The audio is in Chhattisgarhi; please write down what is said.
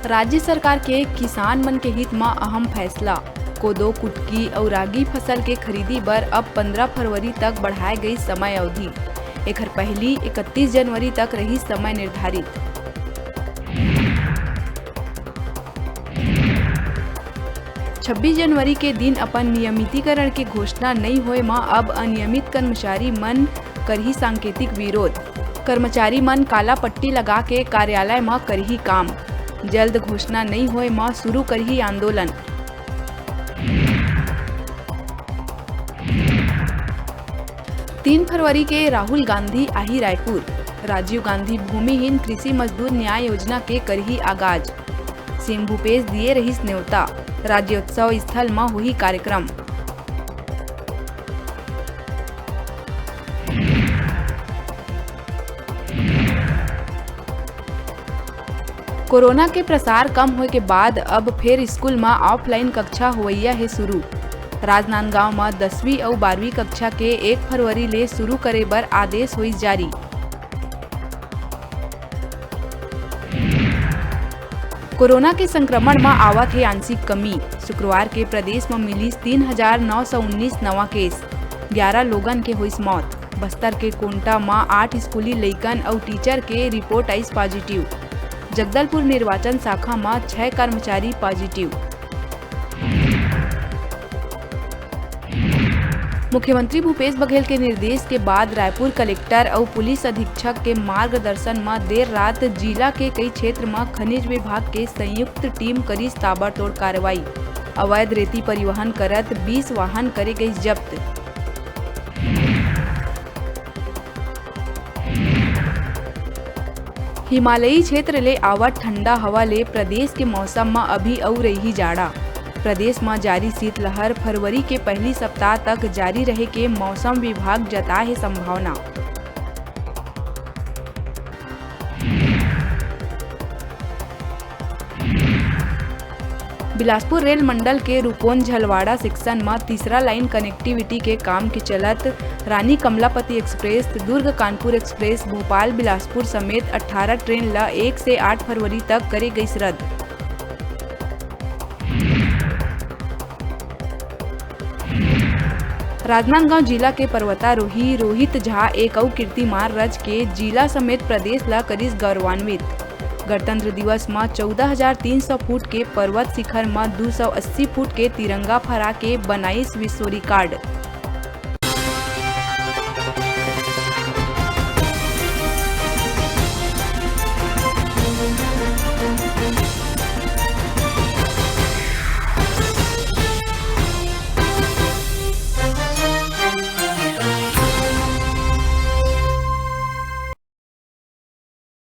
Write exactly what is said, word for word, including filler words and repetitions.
राज्य सरकार के किसान मन के हित म अहम फैसला। कोदो, कुटकी अउ रागी फसल के खरीदी बर अब पंद्रह फरवरी तक बढ़ाए गई समय अवधि। एखर पहिली इकतीस जनवरी तक रही समय निर्धारित। छब्बीस जनवरी के दिन अपन नियमितीकरण के घोषणा नइ होए म अब अनियमित कर्मचारी मन करही सांकेतिक विरोध। कर्मचारी मन काला पट्टी लगा के कार्यालय म करही काम। जल्द घोषणा नइ होए म शुरू करही आंदोलन। तीन फरवरी के राहुल गांधी आही रायपुर। राजीव गांधी भूमिहीन कृषि मजदूर न्याय योजना के करही आगाज। सीएम भूपेश दिए रहिस नेवता। राज्योत्सव स्थल म होही कार्यक्रम। कोरोना के प्रसार कम होए के बाद अब फेर स्कूल म ऑफलाइन कक्षा होवइया हे शुरू। राजनांदगांव म दसवीं अउ बारहवीं कक्षा के एक फरवरी ले शुरू करे बर आदेश होइस जारी। कोरोना के संक्रमण म आवत हे आंशिक कमी। शुक्रवार के प्रदेश म मिलिस तीन हजार नौ सौ उन्नीस नवा केस, ग्यारह लोगन के होइस मौत। बस्तर के कोंटा म आठ स्कूली लइकन अउ टीचर के रिपोर्ट आइस पॉजिटिव। जगदलपुर निर्वाचन शाखा म छह कर्मचारी पॉजिटिव। मुख्यमंत्री भूपेश बघेल के निर्देश के बाद रायपुर कलेक्टर अउ पुलिस अधीक्षक के मार्गदर्शन म देर रात जिला के कई क्षेत्र म खनिज विभाग के संयुक्त टीम करिस ताबड़तोड़ कार्रवाई। अवैध रेती परिवहन करत बीस वाहन करे गइस जब्त। हिमालयी क्षेत्र ले आवत ठंडा हवा ले प्रदेश के मौसम म अभी अउ रही जाड़ा। प्रदेश म जारी शीतलहर फरवरी के पहली सप्ताह तक जारी रहे के मौसम विभाग जताए हे संभावना। बिलासपुर रेल मंडल के रुपोन झलवाड़ा सेक्शन म तीसरा लाइन कनेक्टिविटी के काम के चलत रानी कमलापति एक्सप्रेस, दुर्ग कानपुर एक्सप्रेस, भोपाल बिलासपुर समेत अट्ठारह ट्रेन ल एक से आठ फरवरी तक करे गइस रद्द। राजनांदगांव जिला के पर्वतारोही रोहित झा एक अउ कीर्तिमान रच के जिला समेत प्रदेश ल करिस गौरवान्वित। गणतंत्र दिवस म चौदह हजार तीन सौ फुट के पर्वत शिखर म दू सौ अस्सी फुट के तिरंगा फहरा के बनाइस विश्व रिकॉर्ड।